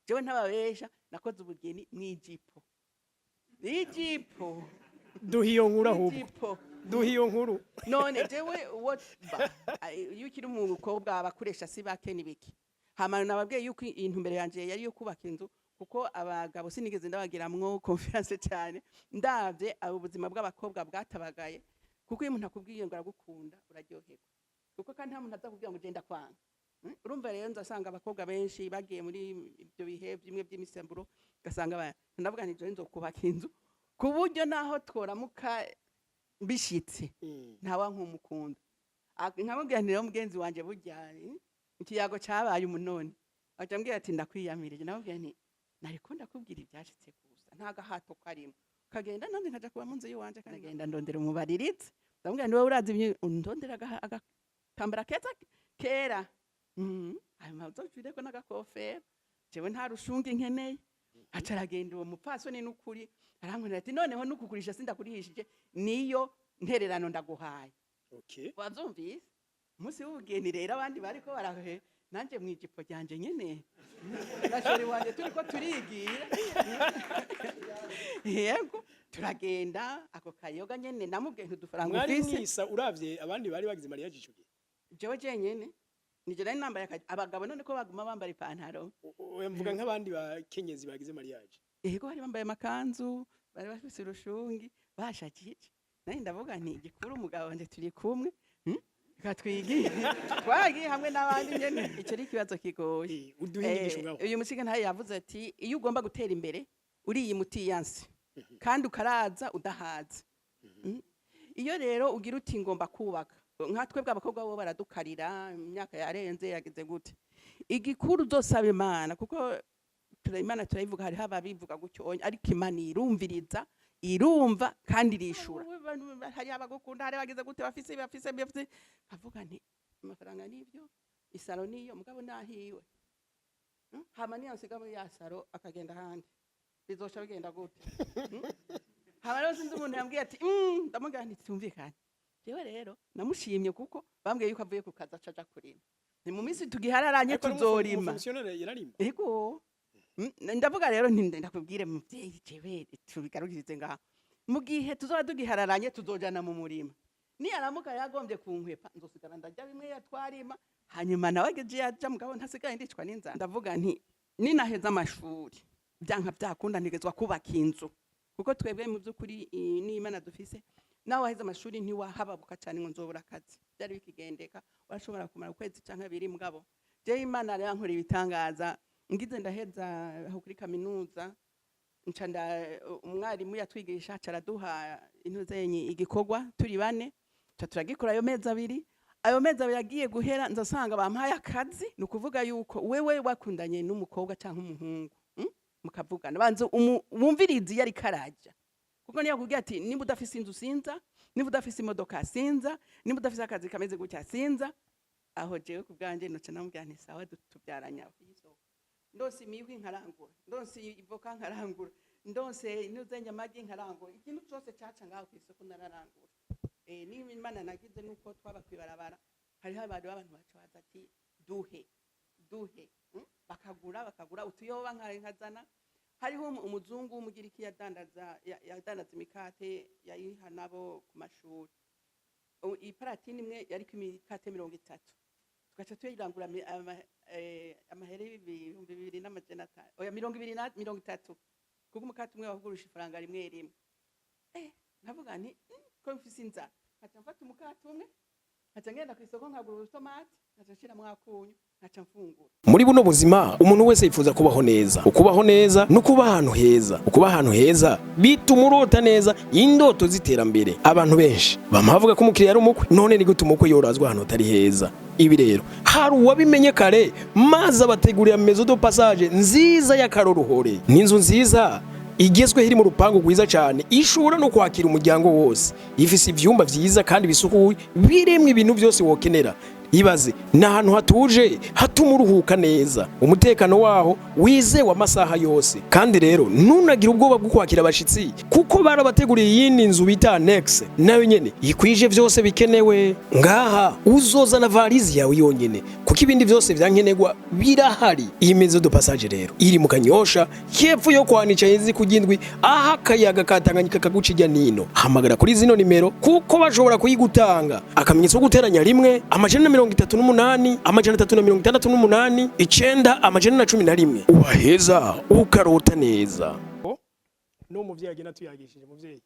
Jewe ntababesha, nakoze ubugeni mw'ijipo, ijipo. Duha iyo nkuru ahubwo. Ijipo. Duha iyo nkuru. None jewe what ba iyo ukiri umukobwa abakoresha si bake nibiki. Hama nababwiye yuko intumbero yanje yari yo kubaka inzu, kuko abagabo sinigeze ndabagiramwo confiance cyane. Ndavye abo ubuzima bw'abakobwa bwatabagaye, kuko iyo umuntu akubwiye ngo aragukunda uraryoherwa, kuko kandi nta muntu aza kubwira ngo genda kwanga. Urumva rero nzasanga abakobwa benshi bagiye muri ibyo bihe bimwe by'imisemburo, ugasanga ndavuga nti jewe nzokubaka inzu ku buryo naho tworamuka bishitse ntawa nkumukunda. Nkamubwira nti rero mugenzi wanje, burya ikiyago cabaye umunoni, aca ambwira ati ndakwiyamirije. Namubwira nti nariko ndakubwira ivyashitse gusa, nta gahato karimo, kagenda nanjye nkaja kuba mu nzu y'iwanje. Kandi ngenda ndondera umubariritse, ndamubwira nti wowe urazi undondera agatambara keza kera. Hanyuma uzopfireko n'agakofero, jewe nta rushungi nkeneye. Aca aragenda uwo mupfasoni, n'ukuri arankorera ati noneho nukugurisha sindakurihishije, niyo ntererano ndaguhaye. Wavyumvise umunsi w'ubugeni rero abandi bariko barahe, nanje mw'ijipo ryanje nyene na chéri wanje turiko turigira, yego, turagenda ako kayoga nyene, namubwiye ntudufaranga Mwari ufise. mwisa uravye abandi bari bagize mariage ico gihe? Jewe jenyene nije nari nambaye abagabo none ko baguma bambara ipantaro. Oya, mvuga nk'abandi bakenyezi bagize mariage. Yego, bari bambaye amakanzu, bari bafise urushungi, bashakije. Nari ndavuga nti igikuru umugabo wanje turi kumwe, Reka twigire, twagiye hamwe n'abandi nyene. Ico ari ikibazo kigoye. Uduhe inyigisho ngaho. Uyu mushinga ntayo yavuze ati iyo ugomba gutera imbere uriye mutiyanse kandi ukaraza udahaza. Iyo rero ugira uti ngomba kubaka, nka twebwe abakobwa bo baradukarira imyaka yarenze yagize gute, igikuru uzosaba Imana, kuko Imana turayivuga, hariho ababivuga gutyo onya, ariko Imana irumviriza, irumva kandi irishura. Hari abagukunda, hari abagize gute, bafise bafise bafise, avuga nti amafaranga nivyo, isaro niyo, mugabo nahiwe. Hama niyo nsiga muri ya saro akagenda ahandi, bizoca bigenda gute? Hama rero sinzi umuntu yambwiye ati ndamubwira nti tumvikane. Jewe rero namushimye kuko bambwiye yuko avuye ku kazi aca aja kurima, ni mu minsi tugihararanye Ariko tuzorima. Umufonctionnaire yararima? Ego. Ndavuga rero nti ndakubwire muvyeyi, jewe tubigarukirize ngaha, mu gihe tuzoba tugihararanye tuzojana mu murima, niyaramuka yagombye kunkwepa nzosigara ndarya bimwe yatwarima, hanyuma nawe ageje yaja, mugabo ntasigaye ndicwa n'inzara. Ndavuga nti ninaheza amashuri, byanka byakunda ntegezwa kubaka inzu, kuko twebwe mu by'ukuri n'Imana dufise, nawe waheze amashuri ntiwahababuka cyane ngo nzobura akazi, byari bikigendeka, urashobora kumara ukwezi canke abiri. Mugabo jewe Imana yankoreye ibitangaza, ngize ndaheza aho kuri kaminuza, nca umwarimu yatwigisha aca araduha intuzenyi igikorwa turi bane, nca turagikora ayo mezi 2. Ayo mezi 2 agiye guhera, nzasanga bampaye akazi. Ni ukuvuga yuko wewe wakundanye n'umukobwa cyangwa umuhungu, Mukavugana, banza wumvirize iyo ariko araja, kuko niyo akubwira ati niba udafise inzu sinza, niba udafise imodoka sinza, niba udafise akazi kameze gutya sinza, aho jewe ku bwanjye noca namubwira nti sawa, tubyaranye aho. Ndose imihwi nkarangura, ndose ivoka nkarangura, ndose inuzenya amagi nkarangura, ikintu cyose caca ngaho ku isoko nararangura. Niba Imana nagize nuko twaba kwibarabara, hariho abantu b'abantu baca baza ati duhe duhe, Bakagura, bakagura utuyoba nkazana. Hariho umuzungu w'umugiriki yadandaza yadandaza imikate, yayiha nabo ku mashuri. Iparatini imwe yariko imikate 30, tugaca tuyirangura amahera 2500, oya, 20 na 30, kuko umukate umwe wagurisha ifaranga rimwe rimwe. Nkavuga nti ko mfise inzara, nkaca mfata umukate umwe, nkaca ngenda ku isoko nkagura urutomati, nkaca nshiramwo akunyu, nkaca mfungura. Muri buno buzima umuntu wese yifuza kubaho neza. Ukubaho neza no kuba ahantu heza. Ukuba ahantu heza bituma urota neza indoto z'iterambere. Abantu benshi bama bavuga ko umukiriya ari umukwe. None ni gute umukwe yorazwa ahantu hatari heza? Ibi rero hari uwabimenye kare, maze abategurira maison de passage nziza y'akaroruhore. Ni inzu nziza igezweho iri mu rupangu rwiza cyane, ishobora no kwakira umuryango wose. Ifise ivyumba vyiza kandi bisukuye, birimwo ibintu byose wokenera. Ibaze, ni ahantu hatuje hatuma uruhuka neza, umutekano waho wizewe amasaha yose. Kandi rero ntunagire ubwoba bwo kwakira abashitsi, kuko barabateguriye iyindi nzu bita annexe, nayo nyene ikwije vyose bikenewe. Ngaha uzozana varizi yawe yonyene, kuko ibindi vyose vyankenerwa birahari. Iyi maison de passage rero iri mu Kanyosha, hepfo yo kwanica izi kugindwi, aho akayaga ka Tanganyika kaguca ijya nino. Hamagara kuri zino nimero kuko bashobora kuyigutanga: akamenyetso ko guteranya 1, 438, 368, 9, 411. Ubaheza ukarota neza. N'uwo muvyeyi agenda tuyagishije, muvyeyi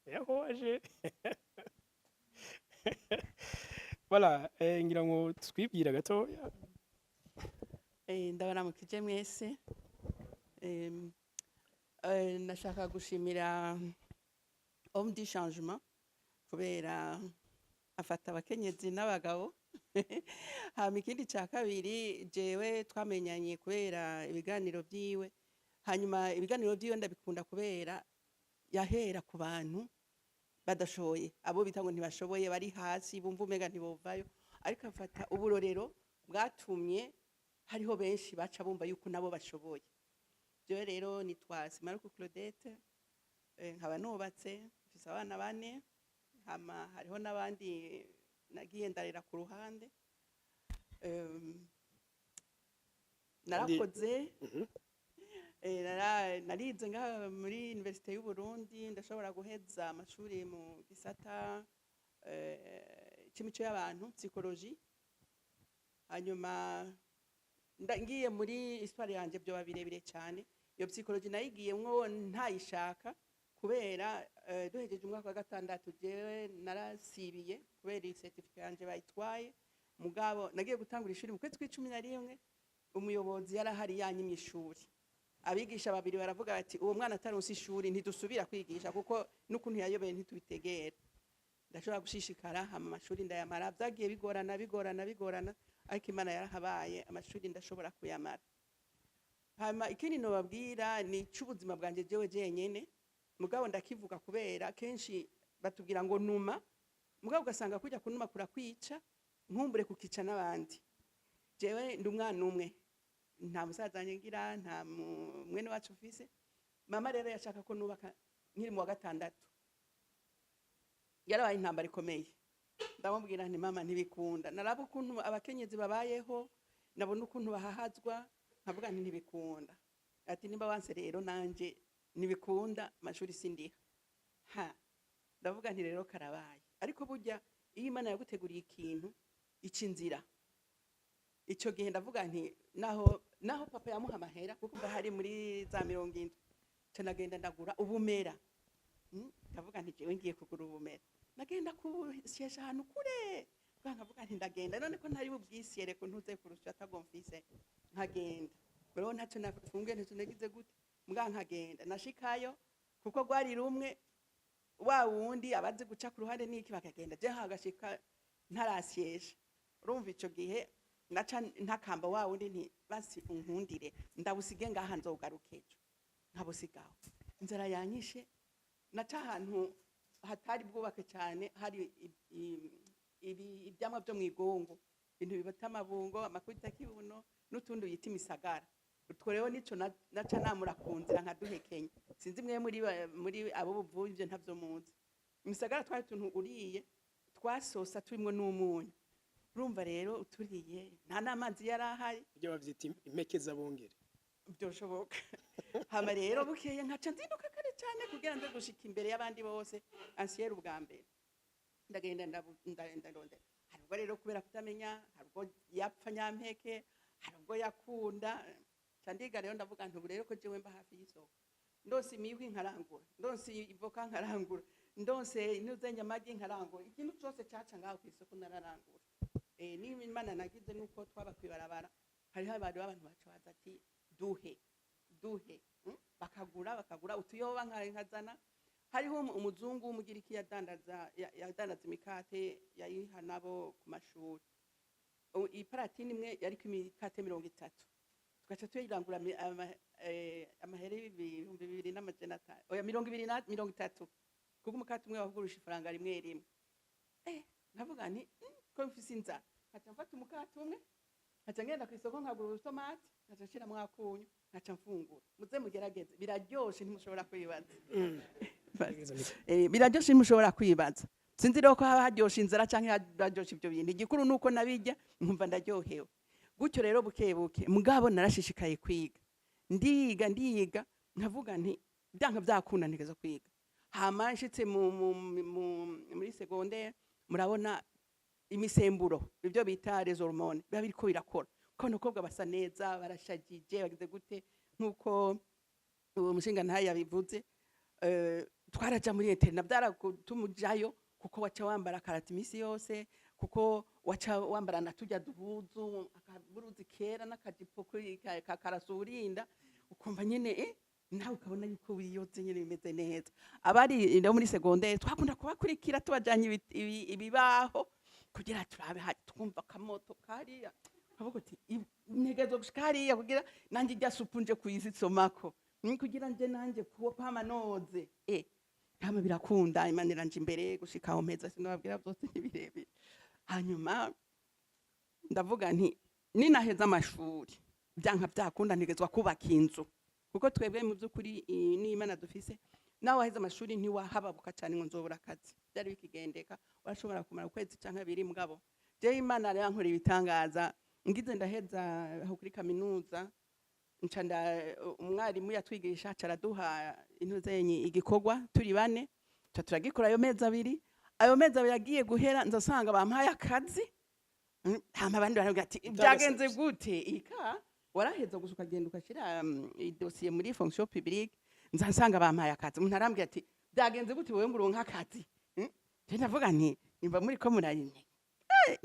yakoje. Voilà, ngira ngo twibwira gatoya. Ndabaramukije mwese. Ndashaka gushimira Homme du Changement kubera afata abakenyezi n'abagabo. Hama ikindi cya kabiri, jewe twamenyanye kubera ibiganiro vyiwe. Hanyuma ibiganiro vyiwe ndabikunda kubera yahera ku bantu badashoboye, abo bita ngo ntibashoboye, bari hasi, bumva umenga ntibovayo, ariko afata uburorero bwatumye hariho benshi baca bumva yuko nabo bashoboye. Jewe rero nitwa Simaruku Claudette, nkaba nubatse, mfise abana bane, hama hariho n'abandi nagiye ndarera ku ruhande. Narakoze, narize ngaha muri Université y'u Burundi, ndashobora guheza amashuri mu gisata c'imico y'abantu, psychologie. Hanyuma ngiye muri histoire yanje byoba birebire cyane. Iyo psychologie nayigiyemwo ntayishaka, kubera duhejeje umwaka wa gatandatu jewe narasibiye kubera iyi certificat yanje bayitwaye. Mugabo nagiye gutangura ishuri mu kwezi kw'11, umuyobozi yarahari yanyimye ishuri. Abigisha babiri baravuga bati: "Uwo mwana ataronse ishuri ntidusubira kwigisha, kuko n'ukuntu yayobeye ntitubitegera." Ndashobora gushishikara, hama amashuri ndayamara. Byagiye bigorana, bigorana, bigorana, ariko Imana yarahabaye, amashuri ndashobora kuyamara. Hama ikindi nobabwira ni c'ubuzima bwanje jewe jenyene, mugabo ndakivuga kubera kenshi batubwira ngo numa, mugabo ugasanga kujya kunuma kurakwica, nkumbure kukica n'abandi. Jewe ndi umwana umwe, nta musaza ngira, nta mwene wacu mfise. Mama rero yashaka ko nubaka nkiri mu wa gatandatu. Yarabaye intambara ikomeye. Ndamubwira nti: "Mama, ntibikunda." Naraba ukuntu abakenyezi babayeho, nabona ukuntu bahahazwa, nkavuga nti: "Ntibikunda." Ati: "Nimba wanse rero nanje ntibikunda, amashuri sindiha." Ha, ndavuga nti: "Rero karabaye." Ariko burya iyo Imana yaguteguriye ikintu, ica inzira. Icyo gihe ndavuga nti naho papa yamuha amahera, kuko hari muri za 70, nca nagenda ndagura ubumera. Ndavuga nti: "Jewe ngiye kugura ubumera." Nagenda kusyesha ahantu kure. Bwa nkavuga nti: "Ndagenda none ko ntari bubwisyere ko ntuze kurusha atagomfise." Nkagenda rero, ntacyo nafunguye, ntacyo nagize gute, mbwa nkagenda. Nashikayo, kuko rwari rumwe, wa wundi abazi guca ku ruhande n'iki bakagenda, je hagashika ntarasyesha. Urumva ico gihe naca ntakamba wa wundi nti: "Basi unkundire ndabusige ngaha, nzogaruka ejo." Nkabusigaho, inzara yanyishe. Naca ahantu hatari bwubake cyane, hari ibyamwa byo mu igongo, ibintu bibata amabungo, amakubita kibuno n'utundi bita imisagara. Utwo rero nico naca namura ku nzira nkaduhekenya. Sinzi mwe muri abo buvuye ivyo ntavyo muzi. Imisagara twari utuntu uriye twasosa turimwo n'umunyu. Urumva rero uturiye, nta n'amazi yari ahari. Ibyo bavyita impeke z'abongere. Byoshoboka. Hama rero bukeye nkaca nzinduka kare cyane kugira nze gushika imbere y'abandi bose, ansiyeri ubwa mbere. Ndagenda, ndarondera. Hari ubwo rero kubera kutamenya, hari ubwo yapfa nyampeke, hari ubwo yakunda. Nca ndiga rero, ndavuga nti: "Ubu rero ko jewe mba hafi y'isoko, ndose imihwi nkarangura, ndose ivoka nkarangura, ndose intuzenya amagi nkarangura, ikintu cyose caca ngaho ku isoko nararangura." Niba Imana nagize nuko twaba kwibarabara, hariho abantu baca baza ati: "Duhe, duhe." Bakagura utuyoba nkazana. Hariho umuzungu w'umugiriki yadandaza yadandaza imikate, yayiha nabo ku mashuri. Iparatini imwe yariko imikate 30, tugaca tuyirangura amahera 2500, oya, 20 na 30, kuko umukate umwe wagurisha ifaranga rimwe rimwe. Nkavuga nti: "Ko mfise inzara." Nkaca mfata umukate umwe, nkaca ngenda ku isoko nkagura urutomati, nkaca nshiramwo akunyu, nkaca mfungura. Muze mugerageze, biraryoshe, ntimushobora kwibaza. Biraryoshe, ntimushobora kwibaza. Sinzi rero ko haba haryoshe inzara canke haryoshe ibyo bintu. Igikuru nuko nabirya nkumva ndaryohewe gutyo. Rero buke buke, mugabo narashishikaye kwiga, ndiga, ndiga, nkavuga nti byanka byakunda ntegezo kwiga. Hama nshitse muri secondaire, murabona imisemburo, ibyo bita les hormones, biba biriko birakora, ko abakobwa basa neza, barashagije, bagize gute, nk'uko uwo mushinga ntayo yabivuze. Twaraja muri internat, byaratuma ujayo kuko waca wambara karati imisi yose, kuko waca wambara na turya duhuzu, akaburuzi kera n'akajipo karasurinda, ukumva nyene nawe ukabona yuko wiyoze nyene, bimeze neza. Abari no muri secondaire twakunda kubakurikira, tubajanye ibibaho kugira turabe, twumva akamoto kariya, kavuga uti ntegerezwa gushika hariya kugira nanjye irya supu nje kuyisomako, kugira nje nanje kuba kwama noze. Hama birakunda, Imana iranje imbere gushika aho mpeza. Sinababwira byose, ni birebire. Hanyuma ndavuga nti ninaheza amashuri, byanka byakunda ntegezwa kubaka inzu, kuko twebwe mu by'ukuri n'Imana dufise, nawe waheze amashuri ntiwahababuka cyane ngo nzobura akazi. Byari bikigendeka, urashobora kumara ukwezi canke abiri. Mugabo jewe Imana yankoreye ibitangaza. Ngize ndaheza aho kuri kaminuza, nca umwarimu yatwigisha aca araduha intuzenyi, igikorwa, turi bane, nca turagikora ayo mezi 2. Ayo mezi 2 agiye guhera, nza bampaye akazi. Hama abandi baravuga ati byagenze gute? Ika waraheza gusa ukagenda ugashyira idosiye muri fonction publique. Nza nsanga bampaye akazi. Umuntu arambwira ati byagenze gute wowe ngo uronke akazi? Je ndavuga nti nimba muri ko murayine.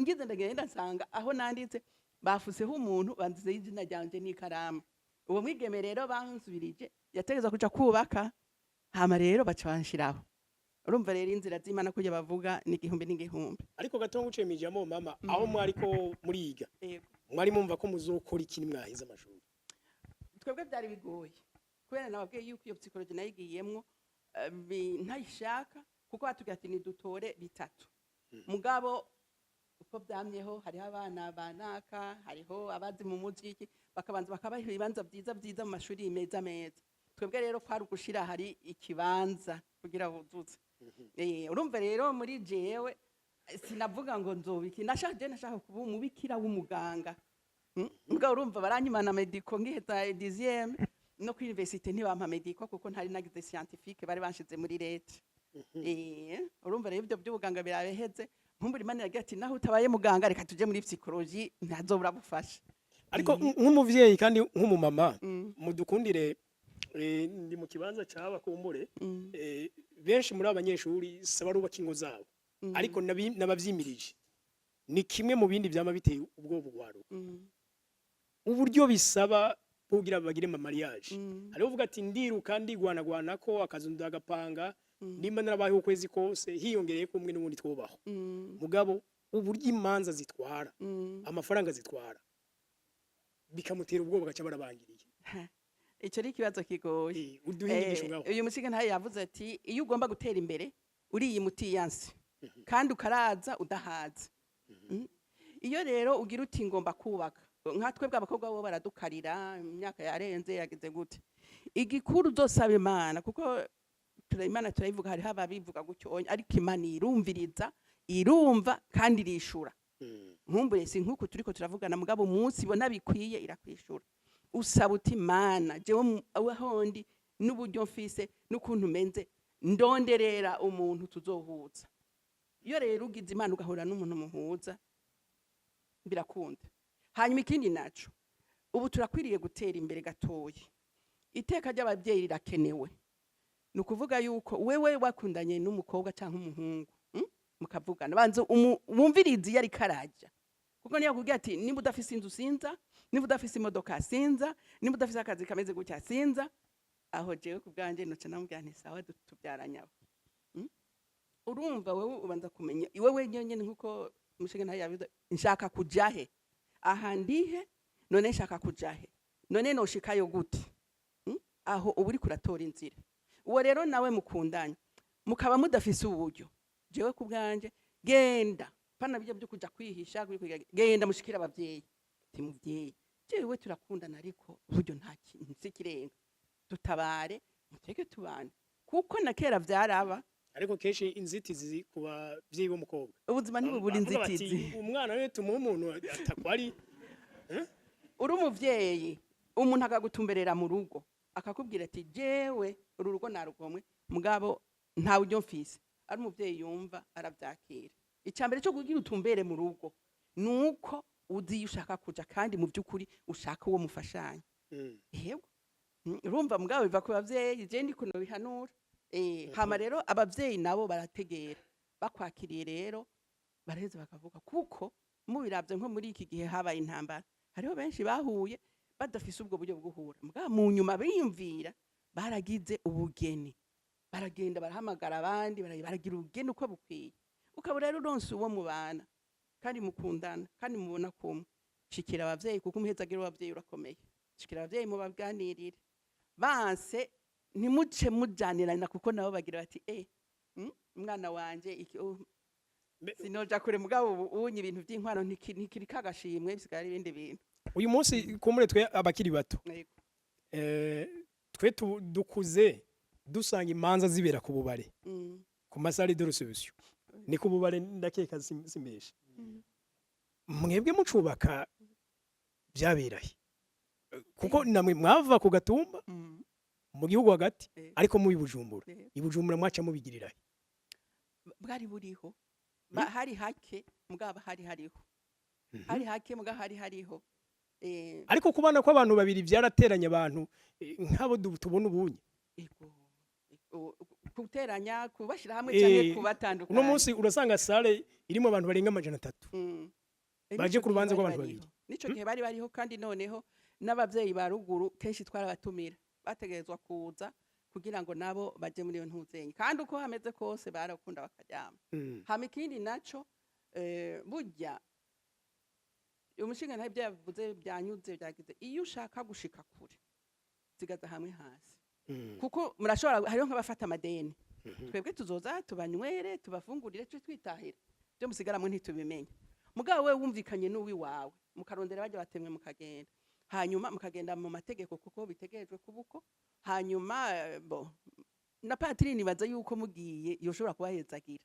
Ngize ndagenda nsanga aho nanditse bafuseho umuntu, banditseho izina ryanje n'ikaramu. Uwo mwigeme rero bansubirije yategeza kuja kubaka, hama rero baca banshiraho. Urumva rero inzira z'Imana kujya bavuga ni igihumbi n'igihumbi. Ariko gato nguciye mwijambo mama, aho mwariko muriga, Yego. mwari mumva ko muzokora iki mwaheze amashuri? Twebwe byari bigoye kubera nababwiye yuko iyo psychologie nayigiyemwo ntayishaka, kuko batubwira ati nidutore bitatu. Mugabo uko byamyeho, hariho abana banaka, hariho abazi mu muziki, bakabanza bakabaha ibibanza byiza byiza mu mashuri meza meza. Twebwe rero kwari ugushira hari ikibanza kugira buzuze. Urumva rero muri jewe sinavuga ngo nzobiki. Nashaka, je nashaka kuba umubikira w'umuganga. Mugabo urumva baranyimana médico ngiheza dixième, no kuri université ntibampa médico kuko ntari nagize scientifique, bari banshize muri lettres. Urumva rero ibyo by'ubuganga birabeheze. Nkumbura Imana iragira ati naho utabaye muganga, reka tuje muri psychologie, ntazobura bufasha. Ariko nk'umuvyeyi kandi nk'umumama, mudukundire, ndi mu kibanza caba kumbure, benshi muri abanyeshuri saba barubaka ingo zabo, ariko nabavyimirije ni kimwe mu bindi vyama biteye ubwoba ugwaruka, uburyo bisaba kugira bagire ma mariage. Hariho uvuga ati ndiruka, ndigwanagwana ko akazu ndagapanga, nimba narabayeho ukwezi kose hiyongereye ko umwe n'ubundi twubaho, mugabo uburyo imanza zitwara, amafaranga zitwara, bikamutera ubwoba, gaca barabangiriye. Ico ni ikibazo kigoye. Uduhe inyigisho ngaho. Uyu mushinga ntayo yavuze ati iyo ugomba gutera imbere uriye mutiyanse kandi ukaraza udahaza. Iyo rero ugira uti ngomba kubaka, nka twebwe abakobwa bo baradukarira, imyaka yarenze yagize gute, igikuru uzosaba Imana, kuko Imana turayivuga, hariho ababivuga gutyo onya, ariko Imana irumviriza, irumva kandi irishura. Nkumbure si nkuku turiko turavugana, mugabo umunsi ibona bikwiye irakwishura. Usaba uti Mana, jewe aho ndi n'uburyo mfise n'ukuntu menze, ndonderera umuntu tuzohuza. Iyo rero ugize Imana ugahura n'umuntu muhuza, birakunda. Hanyuma ikindi naco, ubu turakwiriye gutera imbere gatoya, iteka ry'ababyeyi rirakenewe. Ni ukuvuga yuko wewe wakundanye n'umukobwa cyangwa umuhungu, Mukavugana, banza wumvirize iyo ariko araja, kuko niyo akubwira ati nimba udafise inzu sinza, nimba udafise imodoka sinza, nimba udafise akazi kameze gutya sinza, aho jewe ku bwanjye noca namubwira nti sawa, tubyaranye abo. Urumva wewe ubanza kumenya iwewe nyene, nkuko umushinga ntayo yabivuze, nshaka kuja he? Aha ndihe? None nshaka kuja he? None noshikayo gute? Aho uba uriko uratora inzira. Uwo rero nawe mukundanye mukaba mudafise uburyo, jewe ku bwanje genda. Pana bijya byo kuja kwihisha genda mushikira abavyeyi, ti muvyeyi, jewe turakundana, ariko buryo nta kintu sikirenga, dutabare muteke tubane, kuko na kera vyaraba. Ariko kenshi inzitizi ku bavyeyi b'umukobwa. Ubuzima ntibubura Baravuga bati, inzitizi. Umwana we tumuha umuntu atakwari. Uri umuvyeyi, umuntu akagutumberera mu rugo, akakubwira ati: "Jewe uru rugo narugomwe, mugabo nta buryo mfise." Ari umuvyeyi yumva, aravyakira. Icya mbere cyo kugira utumbere mu rugo ni uko uzi iyo ushaka kuja, kandi mu by'ukuri ushaka uwo mufashanya. Yego. Urumva mugabo biva ku bavyeyi, je ndiko nobihanura. Hama rero abavyeyi nabo barategera, bakwakiriye rero baraheza bakavuga, kuko mubiravye nko muri iki gihe habaye intambara, hariho benshi bahuye badafise ubwo buryo bwo guhura, mugabo mu nyuma biyumvira, baragize ubugeni, baragenda barahamagara abandi, baragira ubugeni uko bukwiye. Ukaba rero uronse uwo mubana kandi mukundana kandi mubona kumwe, shikira abavyeyi, kuko umuhezagiro w'abavyeyi urakomeye. Shikira abavyeyi, mubaganirire. Banse, ntimuce mujanirana, kuko nabo bagira bati: "Umwana wanje iki, oh." Sinoja kure, mugabo ubu unye ibintu by'inkwano ntikiri kagashimwe, bisigaye ari ibindi bintu. Uyu munsi kumbure twe abakiri bato, twe dukuze dusanga imanza zibera ku bubare, ku ma salles de réception, ni ku bubare, ndakeka simbeshe. Mwebwe mucubaka byaberahe? Kuko namwe mwava ku gatumba mu gihugu hagati, ariko mubi Bujumbura. I Bujumbura mwaca mubigirirahe? Bwari buriho. Hari hake, mugabo hari hariho, hari hake, mugabo hari hariho. Ariko kubana kw'abantu babiri byarateranye abantu, nk'abo tubona ubunye. Ego. Ego, guteranya, kubashira hamwe canke kubatandukanya? Uno munsi urasanga salle irimo abantu barenga 300 baje Nico ku rubanza gihe bari rw'abantu bariho. babiri. Nico gihe bari bariho, kandi noneho n'abavyeyi ba ruguru kenshi twarabatumira, bategerezwa kuza kugira ngo nabo baje muri iyo ntuzenye, kandi uko hameze kose barakunda bakaryama. Hama ikindi naco, burya umushinga ntayo ibyo yavuze byanyuze byagize, iyo ushaka gushika kure sigaza hamwe hasi, kuko murashobora, hariho nk'abafata amadeni. Twebwe tuzoza tubanywere, tubafungurire, tuje twitahira, ibyo musigaramwe ntitubimenye. Mugabo we wumvikanye n'uwiwawe, mukarondera bajya batemwe, mukagenda, hanyuma mukagenda mu mategeko kuko bitegerejwe kuba uko. Hanyuma bo na patiri nibaza yuko mugiye yoshobora kubahezagira.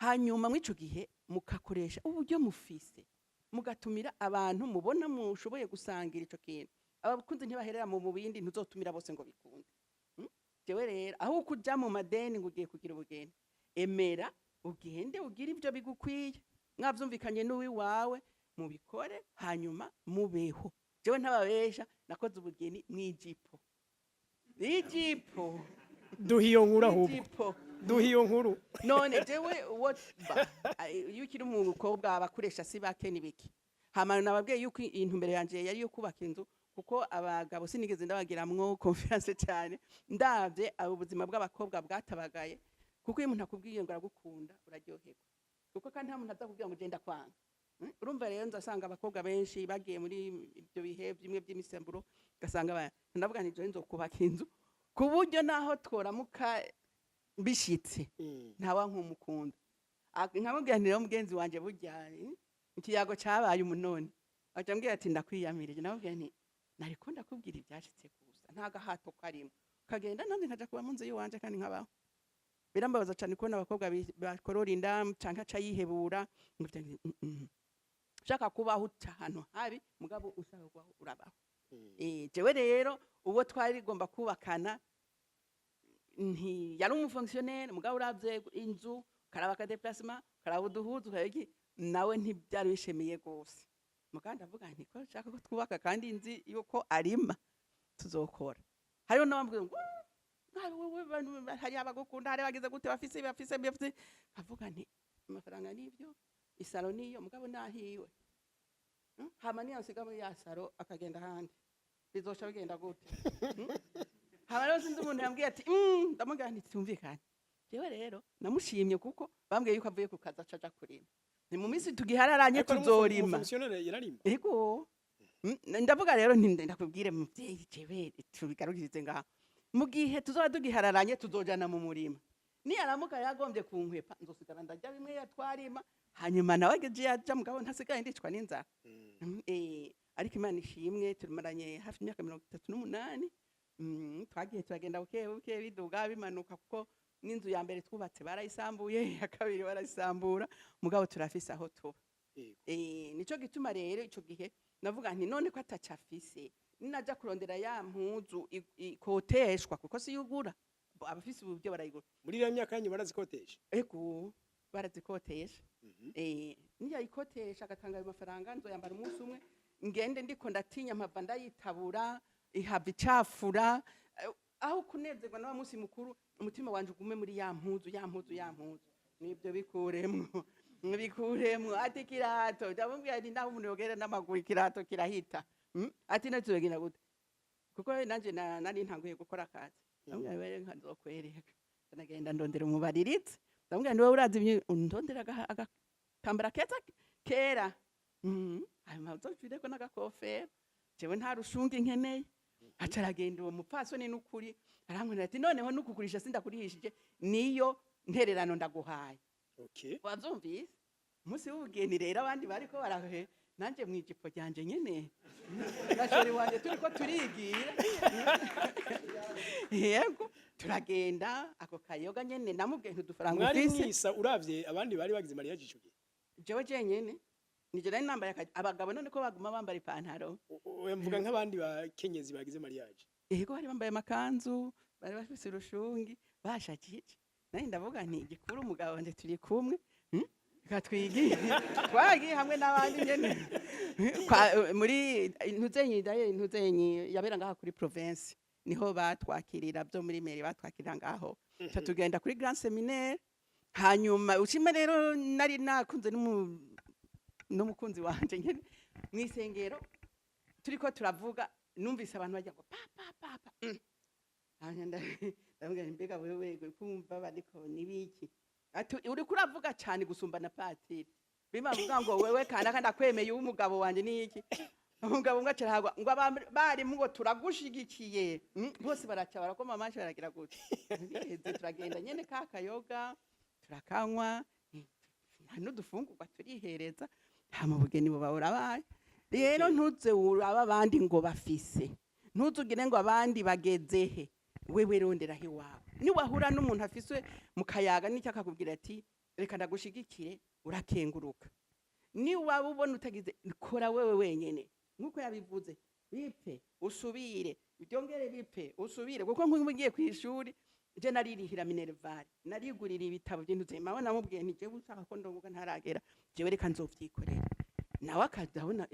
Hanyuma mw'ico gihe mukakoresha uburyo mufise, mugatumira abantu mubona mushoboye gusangira ico kintu. Abakunzi ntibaherera mu bindi, ntuzotumira bose ngo bikunde. Jewe rero aho kuja mu madeni ngo ugiye kugira ubugeni, emera ugende ugire ibyo bigukwiye, mwavyumvikanye n'uwiwawe, mubikore, hanyuma mubeho. Jewe ntababesha, nakoze ubugeni mw'ijipo, ijipo. Duha iyo nkuru ahubwo. Ijipo. Duha iyo nkuru. None jewe uwo iyo ukiri umukobwa abakoresha si bake nibiki. Hama nababwiye yuko intumbero yanje yari yo kubaka inzu, kuko abagabo sinigeze ndabagiramwo confiance cyane, ndavye abo ubuzima bw'abakobwa bwatabagaye. Kuko iyo umuntu akubwiye ngo aragukunda, uraryoherwa, kuko kandi nta muntu aza kubwira ngo genda kwanga. Urumva rero nzasanga abakobwa benshi bagiye muri ibyo bihe bimwe by'imisemburo, ugasanga ndavuga nti jewe nzokubaka inzu ku buryo naho tworamuka bishitse ntawa nkumukunda. Nkamubwira nti: "Rero mugenzi wanje, burya ikiyago cabaye umunoni." Aca ambwira ati: "Ndakwiyamirije." Namubwira nti: "Nariko ndakubwira ivyashitse gusa, nta gahato karimo, kagenda nanjye nkaja kuba mu nzu y'iwanje kandi nkabaho." Birambabaza cane kubona abakobwa bakorora inda canke aca yihebura ngo ivyo Ushaka kubaho uca ahantu habi, mugabo ushaka kubaho urabaho. Jewe rero uwo twari rigomba kubakana nti yari umu fonctionnaire, mugabo uravye inzu, ukaraba aka déplacement, ukaraba uduhuzu, ukaraba iki, nawe ntibyari bishemiye gose. Mugabo ndavuga nti ko nshaka ko twubaka kandi nzi yuko arima, tuzokora. Hariho n'abambwira ngo: "Ah, wewe bantu hari abagukunda, hari abagize gute, bafise bafise bafise." Nkavuga nti amafaranga nibyo, isaro niyo, mugabo nahiwe. Hama niyansiga muri ya saro akagenda ahandi, bizoca bigenda gute? Hama rero sinzi umuntu yambwiye ati ndamubwira nti tumvikane. Jewe rero namushimye kuko bambwiye yuko avuye ku kazi aca aja kurima, ni mu minsi tugihararanye tuzorima. Umu fonctionnaire yararima? Ego. Ndavuga rero nti ndakubwire muvyeyi, jewe tubigarukirize ngaha, mu gihe tuzoba tugihararanye tuzojana mu murima, niyaramuka yagombye kunkwepa, nzosigara ndarya bimwe yatwarima. Hanyuma nawe ageje yaja, mugabo ntasigaye ndicwa n'inzara. Ariko Imana ishimwe, tumaranye hafi imyaka 38. Twagiye turagenda buke buke, biduga bimanuka, kuko n'inzu ya mbere twubatse barayisambuye, iya kabiri barayisambura, mugabo turafise aho tuba. Nico gituma rero ico gihe navuga nti none ko atacafise, ninaja kurondera ya mpuzu ikoteshwa, kuko si yugura, abafise uburyo barayigura. Muri iriya myaka yanyu barazikotesha? Ego, barazikotesha. Niyayikotesha agatanga ayo mafaranga, nzoyambara umunsi umwe, ngende ndiko ndatinya, mpava ndayitabura, ihava icafura. Aho kunezerwa na wa munsi mukuru, umutima wanje ugume muri ya mpuzu, ya mpuzu, ya mpuzu. Nibyo bikuremwo, bikuremwo. Ati kirato, ndamubwira nti naho umuntu yogera n'amaguru ikirato kirahita. Ati none tuzogenda gute, kuko nanje nari ntanguye gukora akazi. Ndamubwira wewe nka nzokwereka. Ndagenda ndondera umubariritse, ndamubwira niwe urazi undondera agatambara keza kera. Hanyuma uzopfireko n'agakofero, jewe nta rushungi nkeneye. Aca aragenda uwo mupfasoni, n'ukuri arankwira ati noneho nukugurisha sindakurihishije, niyo ntererano ndaguhaye. Wavyumvise? Umunsi w'ubugeni rero abandi bariko barahe, nanje mw'ijipo ryanje nyene na chéri wanje turiko turigira, yego, turagenda ako kayoga nyene, namubwiye ntudufaranga Mwari ufise. Mwisa uravye abandi bari bagize mariage ico gihe? Jewe jenyene nije nari nambaye abagabo none ko baguma bambara ipantaro. Mvuga nk'abandi bakenyezi bagize mariage. Yego, bari bambaye amakanzu, bari bafise urushungi, bashakije. Nari ndavuga nti igikuru umugabo wanje turi kumwe, Reka twigire. Twaragiye hamwe n'abandi nyene muri ntuzenyi daye, ntuzenyi yabera ngaha kuri province, niho batwakirira byo muri mairie, batwakirira ngaho. Ca tugenda kuri grand séminaire. Hanyuma ushima rero nari nakunze n'umukunzi wanje nyene mw'isengero, turiko turavuga, numvise abantu bajya ngo pa pa pa pa. Hanyuma ndamubwira nti mbega wewe kumva bariko nibiki? Ati uriko uravuga cyane gusumba na patiri, bimavuga ngo wewe kana ndakwemeye umugabo wanje niki. Umugabo umwe acarahagwa ngo abarimu ngo turagushigikiye. Bose baraca barakoma amashi, baragira gutya. Biheze turagenda nyene ka kayoga turakanywa, n'udufungurwa turihereza, hama ubugeni buba burabaye. Rero ntuze uraba abandi ngo bafise, ntuzugire ngo abandi bagezehe, wewe ronderaho iwawe. Niwahura n'umuntu afise mu kayaga n'icyo akakubwira ati reka ndagushigikire, urakenguruka. Niwaba ubona utagize, kora wewe wenyene nk'uko yabivuze, bipfe usubire, byongere bipfe usubire, kuko nk'ubu ugiye ku ishuri, je naririhira minerval, narigurira ibitabo by'intuze. Mawe namubwiye nti jewe ushaka ko ndongoka ntaragera, jewe reka nzovyikorera. Nawe akabona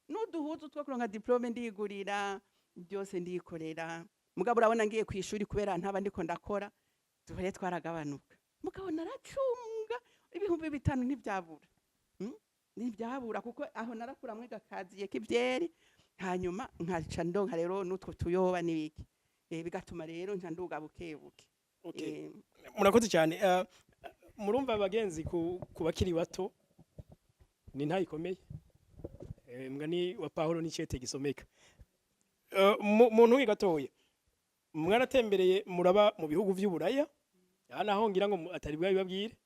n'uduhuzu two kuronka diplôme ndigurira, byose ndikorera. Mugabo urabona ngiye ku ishuri, kubera ntaba ndiko ndakora, duhere twaragabanuka. Mugabo naracunga 5000 ntibyabura. Ntibyabura, kuko aho narakuramwe gakaziye k'ivyeri, hanyuma nkaca ndonka rero n'utwo tuyoba n'ibiki, bigatuma rero nca nduga buke buke. Murakoze cyane. Murumva abagenzi, ku bakiri bato ni ntayo ikomeye. Mugani wa Paulo n'icete gisomeka. Mu ntunge gatoya, mwaratembereye muraba mu bihugu vy'Uburaya, aha naho ngira ngo atari bwabibabwire.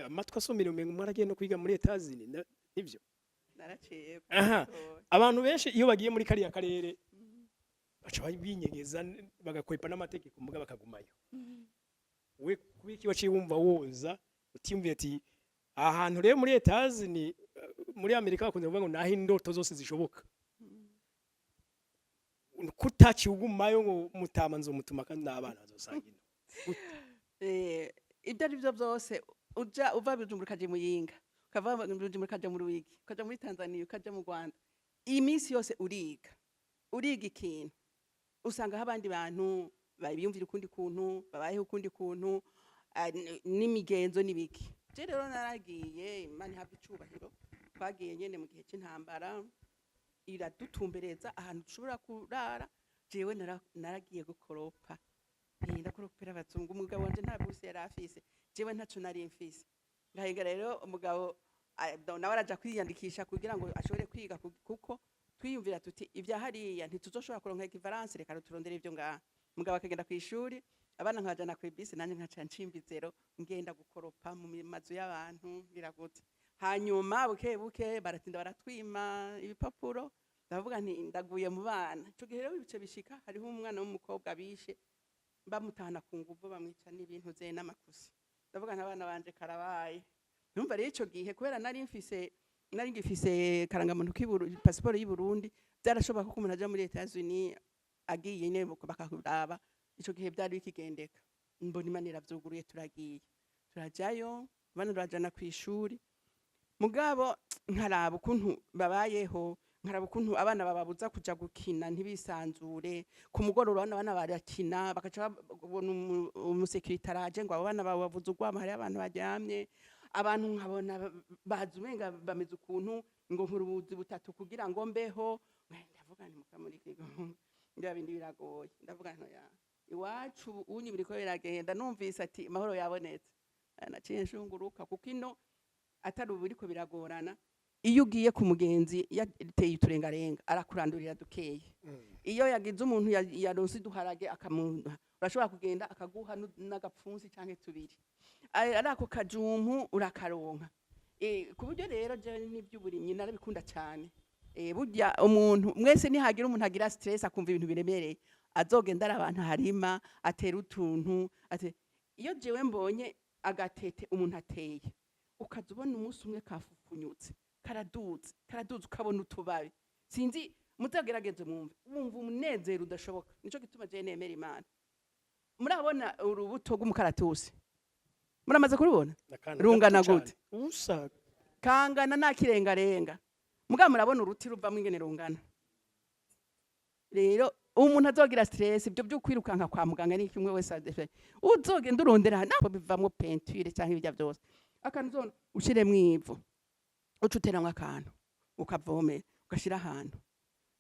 Amatwi asumira umengo mwaragiye no kwiga muri Etazini, nivyo? Naraciye. Aha. Abantu benshi iyo bagiye muri kariya karere baca binyegeza, bagakwepa n'amategeko, muga bakagumayo. We kubiki waciye wumva woza utiyumviye ati aha hantu rero muri Etazini, muri Amerika bakunze kuvuga ngo naho indoto zose zishoboka, kutaciye ugumayo ngo mutama nzomutuma kandi n'abana bazosanga ino? Ibyo ari byo byose, uja uva Bujumbura ukaja i Muyinga, ukava Bujumbura ukaja mu Ruyigi, ukaja muri Tanzania, ukaja mu Rwanda, iyi minsi yose uriga, uriga ikintu, usanga aho abandi bantu babiyumvira ukundi kuntu, babayeho ukundi kuntu, n'imigenzo n'ibiki. Je rero naragiye, Imana ihabwe icubahiro, twagiye nyene mu gihe c'intambara, iradutumbereza ahantu dushobora kurara. Jewe naragiye gukoropa. Ndakoropera abazungu. Umugabo wanje nta buruse yari afise, jewe ntaco nari mfise. Ngahenga rero umugabo nawe araja kwiyandikisha kugira ngo ashobore kwiga, kuko twiyumvira tuti ibya hariya ntituzoshobora kuronka équivalence, reka turondere ivyo ngaha. Umugabo akagenda kw'ishuri. Abana nkabajana kw'ibisi, nanjye nkaca nshimba izero, ngenda gukoropa mu mazu y'abantu, ngira gute. Hanyuma buke buke baratinda baratwima ibipapuro. Ndavuga nti ndaguye mu bana. Ico gihe rero ibice bishika, hariho umwana w'umukobwa bishe, bamutahana ku nguvu, bamwica n'ibintu ze n'amakusi. Ndavuga nti abana banje karabaye. Numva rero ico gihe, kubera nari ngifise karangamuntu k'Iburu, pasiporo y'u Burundi, byarashoboka ko umuntu aja muri Etats-Unis agiye nyene bakakuraba. Ico gihe byari bikigendeka. Mbona Imana iravyuguruye, turagiye, turajayo, abana turajana kw'ishuri. Mugabo nkaraba ukuntu babayeho, nkaraba ukuntu abana bababuza kuja gukina, ntibisanzure. Ku mugoroba abana barakina, bakaca babona umusekirite araje ngo abo bana bawe bavuze urwamo, hariho abantu baryamye. Abantu nkabona bazi umenga bameze ukuntu, ngo nkora ubuzi butatu kugira ngo mbeho. Ndavuga nti mukamuri bya bindi biragoye. Ndavuga nti oya, iwacu unyi biriko biragenda. Numvise ati amahoro yabonetse. Naciye nshunguruka, kuko ino atari ubu biriko biragorana. Iyo ugiye ku mugenzi yateye uturengarenga, arakurandurira dukeye. Iyo yagize umuntu yaronse uduharage akamuha, urashobora kugenda akaguha n'agapfunsi canke tubiri. Ari ako kajumpu urakaronka. Ku buryo rero jewe n'ivy'uburimyi narabikunda cyane. Burya umuntu mwese, nihagira umuntu agira stress, akumva ibintu biremereye, azogenda ari abantu harima, atera utuntu iyo jewe mbonye agatete umuntu ateye, ukaza ubona umunsi umwe kafufunyutse, karaduze, karaduze, ukabona utubabi, sinzi, muzagerageze mwumve, wumva umunezero udashoboka. Nico gituma jewe nemera Imana. Murabona urubuto rw'umukaratusi? Muramaze kurubona? N'akantu Rungana gato cane. gute? Usa Kangana nakirengarenga. Mugabo murabona uruti ruvamwo ingene rungana. Rero umuntu azogira stress, ibyo byo kwirukanka kwa muganga ni kimwe wese uzogenda urondera ntabwo bivamwo peinture cyangwa ibijya byose. Akantu uzona ushiremwo ivu, uca uteramwo akantu, ukavomera, ugashira ahantu,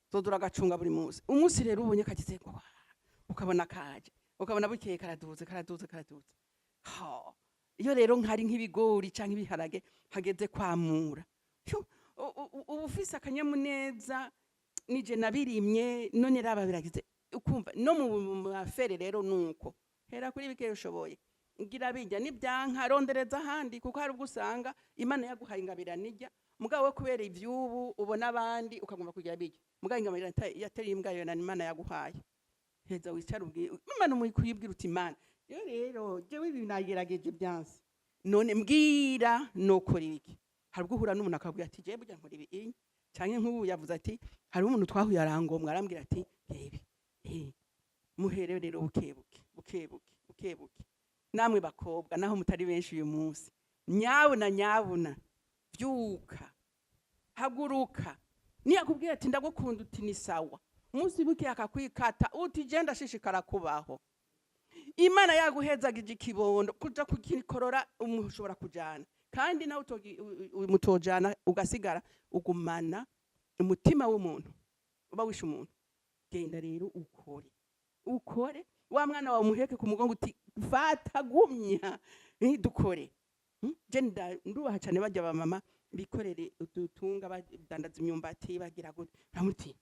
uzoza uragacunga buri munsi. Umunsi rero ubonye kagize ngo wa, ukabona kaje, ukabona bukeye karaduze, karaduze, karaduze. Ha, iyo rero nkari nk'ibigori canke ibiharage hageze kwamura, Phew, uba ufise akanyamuneza, nije nabirimye, none raba biragize. Ukumva no mu mafere rero nuko hera kuri bike ushoboye, ngira bijya nibyanka rondereza ahandi, kuko hari ubwo usanga Imana yaguhaye ingabira nijya, mugabo we kubera ivyubu ubona abandi ukagomba kugira bijya, mugabo ingabira yateye imbwa yo na Imana yaguhaye. Heza wicara ubwire Imana, umuyibwira uti: "Imana yo rero, jewe ibi nagerageje byanse, none mbwira nokora iki?" Hari ubwo uhura n'umuntu akabwira ati: "Jewe burya nkora ibi." Inye canke nk'ubu yavuze ati hari umuntu twahuye arangomwa, arambwira ati rebe muhere rero bukebuke, bukebuke, bukebuke. Namwe bakobwa, naho mutari benshi uyu munsi, nyabuna, nyabuna, vyuka, haguruka. Niyakubwira ati ndagukunda, uti ni sawa. Umunsi buke akakwikata, uti je ndashishikara kubaho. Imana yaguhezagije ikibondo, kuja kugikorora ushobora kujana, kandi nawe mutojana ugasigara ugumana umutima w'umuntu uba wishe umuntu. Genda rero ukore, ukore. Wa mwana wawe umuheke ku mugongo, uti fata, gumya, dukore. Je ndubaha cyane bajya ba mama bikorere udutunga, badandaza imyumbati, bagira gute, ramuti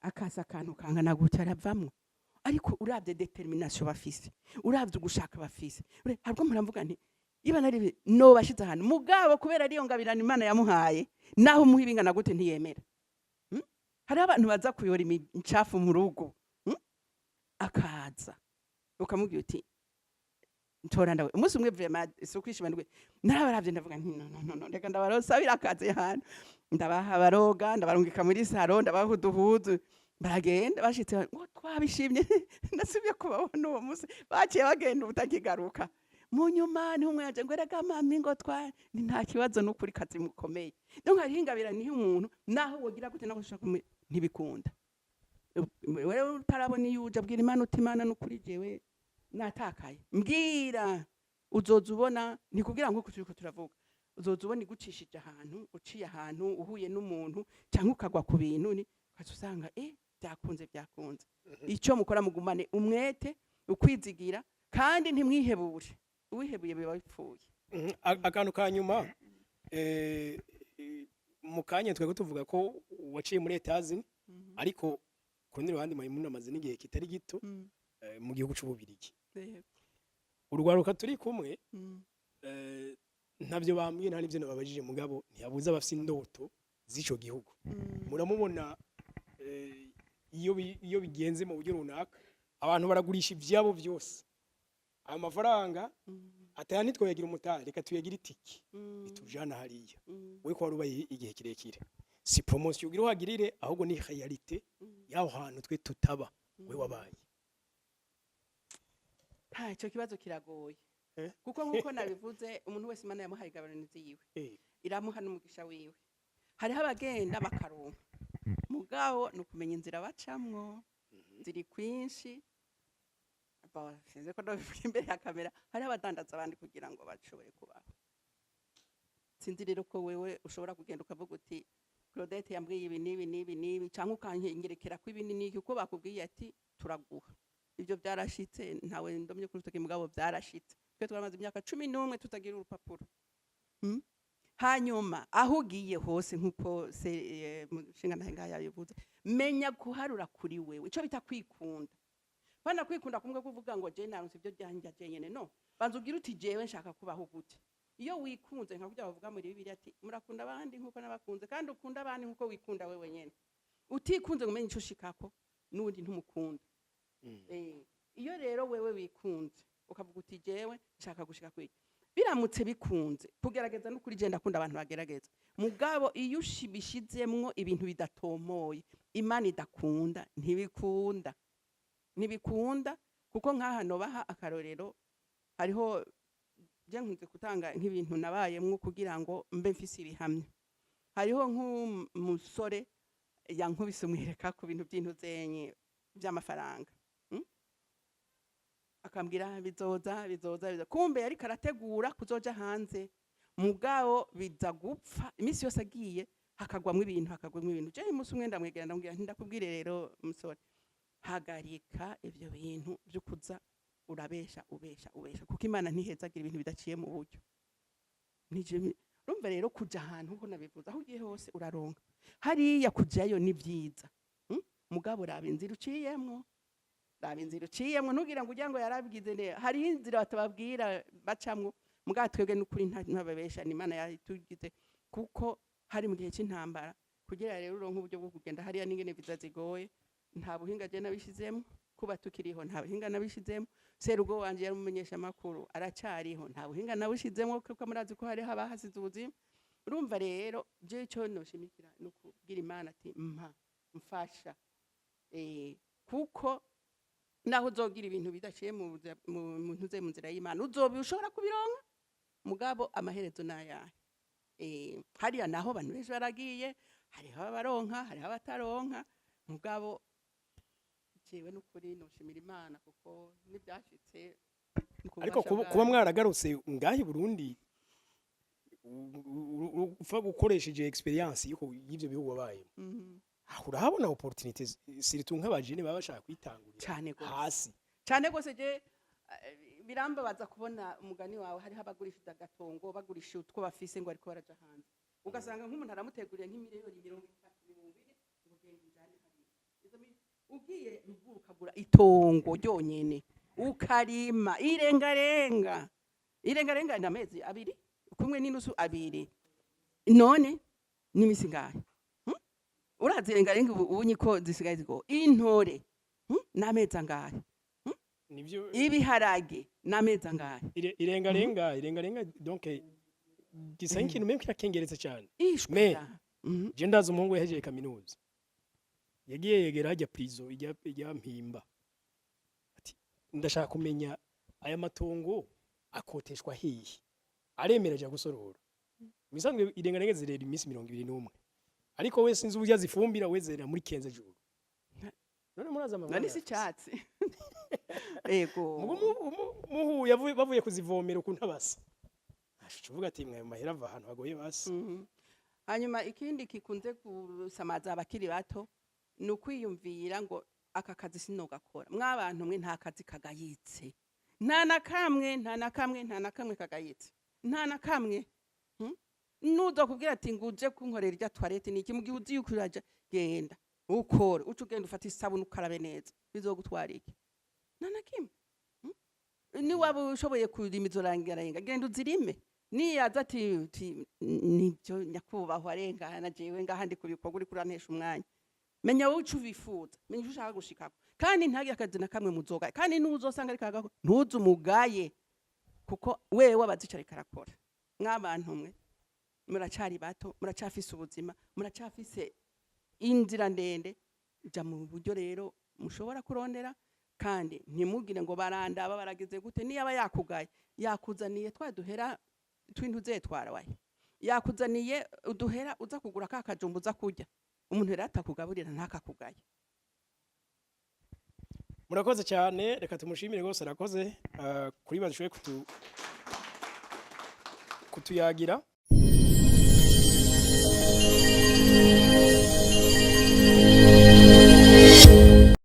akasa akantu kangana gutya aravamwo. Ariko uravye détermination bafise, uravye ugushaka bafise, harwo muravuga nti iba nari no bashize ahantu. Mugabo kubera ariyo ngabirana Imana yamuhaye, naho umuha ibingana gute ntiyemera. Hariho abantu baza kuyora imicafu mu rugo, Akaza ukamubwira uti ntora ndawe. Umunsi umwe vraiment si ukwishima, ndwe narabaravye, ndavuga nti no, no, no, no, reka ndabarosabira akazi hano. Ndabaha baroga, ndabarungika muri salon, ndabaha uduhuzu, baragenda. Bashitse ngo twabishimye. Ndasubye kubabona uwo munsi, baciye bagenda ubutakigaruka. Mu nyuma niho umwe yaje ngo erega mami, ngo twa ni nta kibazo, n'ukuri kazi mukomeye. Donc hariho ingabira niho umuntu naho wogira gute, naho ushaka ntibikunda. Wewe utarabona iyo uja, bwira Imana uti: "Imana, n'ukuri jewe natakaye, mbwira." Uzoza ubona ni kugira ngo turiko turavuga, uzoza ubona igucishije ahantu, uciye ahantu, uhuye n'umuntu cyangwa ukagwa ku bintu, ni ukaza usanga byakunze, byakunze. Icyo mukora, mugumane umwete, ukwizigira, kandi ntimwihebure. Uwihebuye biba bipfuye. Akantu ka nyuma, mu kanya twari tuvuga ko waciye muri Etazini, ariko ku rundi ruhande Mayimuna amaze n'igihe kitari gito mu gihugu c'Ububirigi. Urwaruka turi kumwe, ntavyo bambwiye, nta n'ivyo nababajije, mugabo ntiyabuze abafise indoto z'ico gihugu. Muramubona, iyo bigenze mu buryo runaka, abantu baragurisha ivyabo byose, ayo mafaranga ataya ntitwoyagira umutari, reka tuyagira itiki itujana hariya. We ko wari ubaye igihe kirekire, si promotion ugira uhagirire, ahubwo ni réalité y'aho hantu twe tutaba, we wabaye. Ha, icyo kibazo kiragoye. Eh? Kuko nk'uko nabivuze, umuntu wese Imana yamuhaye igabananizi yiwe, iramuha n'umugisha wiwe. Hariho abagenda bakaronka, mugabo ni ukumenya inzira bacamwo, ziri kwinshi. Sinzi ko ndabivuga imbere ya kamera. Hariho abadandaza abandi kugira ngo bashobore kubaho. Sinzi rero ko wewe ushobora kugenda ukavuga uti: "Claudette yambwiye ibi n'ibi n'ibi n'ibi," cyangwa ukankengerekera ko ibi n'iki, kuko bakubwiye ati: "Turaguha." Ibyo byarashitse, ntawe ndomye kuri urutoki, mugabo byarashitse. Twe twamaze imyaka 11 tutagira urupapuro. Hanyuma aho ugiye hose, nk'uko se mushinga ngaha yabivuze, menya guharura kuri wewe, icyo bita kwikunda. Bana kwikunda kumwe kuvuga ngo je naronse ibyo byanjye jenyene, no banza ubwire uti: "Jewe nshaka kubaho gute?" Iyo wikunze, nka kurya bavuga muri Bibiliya ati: "Murakunda abandi nkuko nabakunze," kandi ukunda abandi nkuko wikunda wewe nyene. Utikunze ngo umenye ico ushikako, n'uwundi ntumukunda. Iyo rero wewe wikunze ukavuga uti: "Jewe nshaka gushika kwiki," biramutse bikunze kugerageza, n'ukuri je ndakunda abantu bagerageza. Mugabo iyo ushibishizemwo ibintu bidatomoye, Imana idakunda, ntibikunda, ntibikunda. Kuko nk'aha nobaha akarorero, hariho je nkunze gutanga nk'ibintu nabayemwo kugira ngo mbe mfise ibihamya. Hariho nk'umusore yankubise umwereka ku bintu by'intuzenye by'amafaranga, Akambwira bizoza, bizoza, bizoza. Kumbe yariko arategura kuzoja hanze, mugabo biza gupfa. Iminsi yose agiye hakagwamwo ibintu, hakagwamwo ibintu. Je umunsi umwe ndamwegera, ndamubwira nti: "Ndakubwire rero musore, hagarika ivyo bintu vyo kuza urabesha, ubesha, ubesha, kuko Imana ntihezagira ibintu bidaciye mu buryo." Nije urumva rero kuja ahantu, nkuko nabivuze, aho ugiye hose uraronka. Hariya kujayo ni vyiza, Mugabo raba inzira uciyemwo, raba inzira uciyemwo, ntugira ngo ujya ngo yarabwize neza. Hariho inzira batababwira bacamwo. Mugabo twebwe n'ukuri ntababesha, ni Imana yatugize, kuko hari mu gihe c'intambara. Kugira rero uronke uburyo bwo kugenda hariya n'ingene viza zigoye, nta buhinga je nabishizemo. Kuba tukiriho, nta buhinga nabishizemo. Serugo wanje yari umumenyesha makuru, aracariho, nta buhinga nabishizemo, kuko murazi ko hariho abahasize ubuzima. Urumva rero, je ico noshimikira ni ukubwira Imana ati: "Mpa, mfasha." Kuko naho uzogira ibintu bidaciye mu ntuze, mu nzira y'Imana, uzobi ushobora kubironka, mugabo amaherezo nayahe? Hariya naho abantu benshi baragiye, hariho abaronka, hariho abataronka. Mugabo jewe n'ukuri noshimira Imana kuko n'ibyashitse ni ku Ariko bubasha kuba bwayo. mwaragarutse ngaha i Burundi, upfa gukoresheje expérience y'ivyo bihugu wabayemo, aho urahabona opportunité, surtout nk'abajene baba bashaka kwitangurira Cane gose. hasi. Cyane rwose. Je birambabaza kubona umugani wawe, hariho abagurishije agatongo, bagurisha utwo bafise ngo ariko baraja hanze, ugasanga nk'umuntu aramuteguriye nk'imiliyoni 30, 40, ngo genda ujane hariya. Izo ugiye ruguru ukagura itongo ryonyene, ukarima irengarenga, irengarenga ni amezi 2 kumwe n'inusu 2, none n'imisi ngahe? Urazi irengarenga ubu nyiko zisigaye zigo intore, N'amezi angahe? Nivyo. Ibiharage n'amezi angahe? Irengarenga, irengarenga, donc gisa nk'ikintu menshi kirakengeretse cyane. Ishwe. Je ndazi umuhungu yahejeje kaminuza, yagiye yegera hajya prison ijya Mpimba, ati: "Ndashaka kumenya aya matongo akoteshwa hehe." Aremera aja gusorora. Misanzwe irengarenga zirera iminsi 21, ariko we sinzi uburyo azifumbira, we zerera muri 15 jours. None murazi amafaranga None si afise. Icyatsi, ego. Mugu muhuye bavuye kuzivomera ukuntu abasa, ashica uvuga ati: "Mwe mahera ava ahantu hagoye basi." Hanyuma ikindi gikunze gusamaza abakiri bato ni ukwiyumvira ngo aka kazi sinogakora. Mwabantu mwe, nta kazi kagayitse, nta na kamwe, nta na kamwe, nta na kamwe kagayitse, nta na kamwe. Nuza kubwira ati ngo uje kunkorera irya toilette, ni iki? Mu gihe uzi yuko uraja, genda ukore, uca ugenda ufata isabune ukarabe neza, bizogutwara iki? Nta na kimwe. Niwaba ushoboye kurima izo rangarenga, genda uzirime. Niyaza ati uti, "Nibyo nyakubahwa, arengana, jewe ngaha ndi kubikorwa, uriko urantesha umwanya." Menya wowe ico ubifuza, menya ico ushaka gushikako, kandi ntagire akazi na kamwe muzoga. Kandi n'uzosanga ariko agakora, ntuze umugaye, kuko wewe abazi ico ariko arakora. Mw'abantu mwe, muracari bato, muracafise ubuzima, muracafise inzira ndende. Ja mu buryo rero mushobora kurondera, kandi ntimugire ngo barandaba baragize gute. Niyaba yakugaye, yakuzaniye twa duhera tw'intuze twarawaye, yakuzaniye uduhera uza kugura ka kajumba uza kurya. Umuntu rero atakugaburira ntakakugaye. Murakoze cyane, reka tumushimire rwose, arakoze kuri badushoboye kutuyagira.